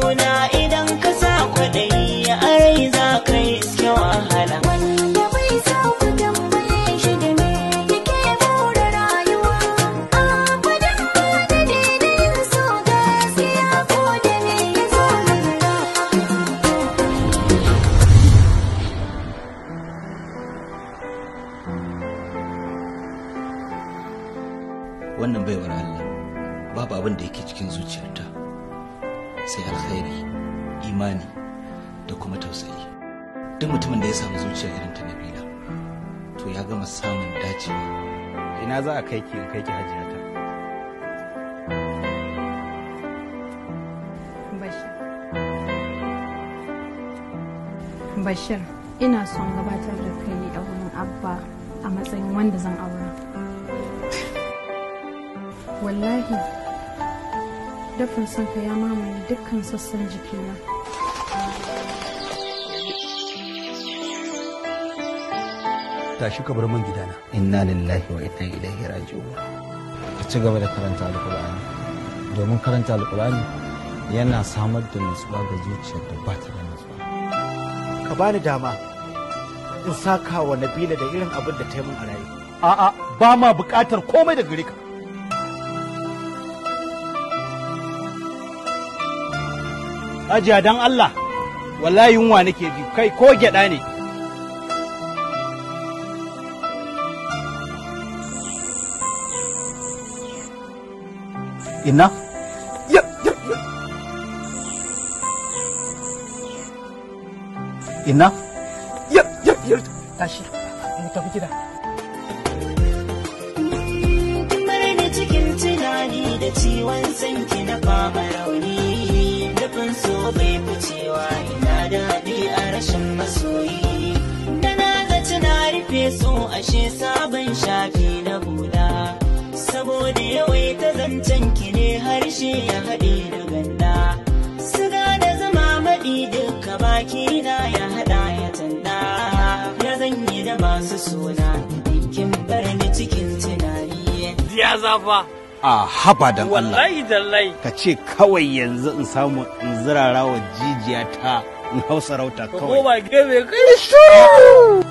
ƙauna idan ka sa kwaɗayi a rai za ka iske wahala. Wanda bai so ku tambaye shi da me yake more rayuwa. Abadan ba da daidai so gaskiya ko da me ya zo lura. Wannan baiwar Allah babu abin da yake cikin zuciyarta sai alkhairi, imani da kuma tausayi. Duk mutumin da ya samu zuciya irin ta Nabila to ya gama samun dacewa. Ina za a kai ki in kai ki hajiyata? Bashir. Bashir, ina son gabatar da kai a wurin Abba a matsayin wanda zan aura. Wallahi, dafin sanka ya mamaye dukkan sassan jikina. Tashi ka bar min gidana. Inna lillahi wa inna ilaihi raji'un. Ka ci gaba da karanta alkur'ani, domin karanta alkur'ani yana samar da nutsuwa ga zuciyar da ba ta da nutsuwa. Ka bani dama in saka wa Nabila da irin abin da ta yi min a raye. A'a, ba ma buƙatar komai daga gare ka. Hajiya dan Allah, wallahi yunwa nake ji, kai ko gyaɗa ne. Inna? Ya, ya, ya. Inna? Ya, ya, ya. Tashi, mu tafi gida. Bar ni cikin tunani da ciwon sanki na fama rauni. Dafin so bai ficewa ina daɗi a rashin masoyi. Da na zaci na rufe so ashe sabon shafi na buɗa. Saboda yawaita zancen ki ne harshe ya haɗe da ganda. Siga da zama maɗi duka baki na ya haɗa ya tanda. Ya zanyi da masu suna kin bar ni cikin tunani. Ya zafa. A haba dan Allah. Wallahi tallahi. Ka ce kawai yanzu in samu in zirara wa jijiya ta in hau sarauta Ka kawai. koma gefe kai shiru.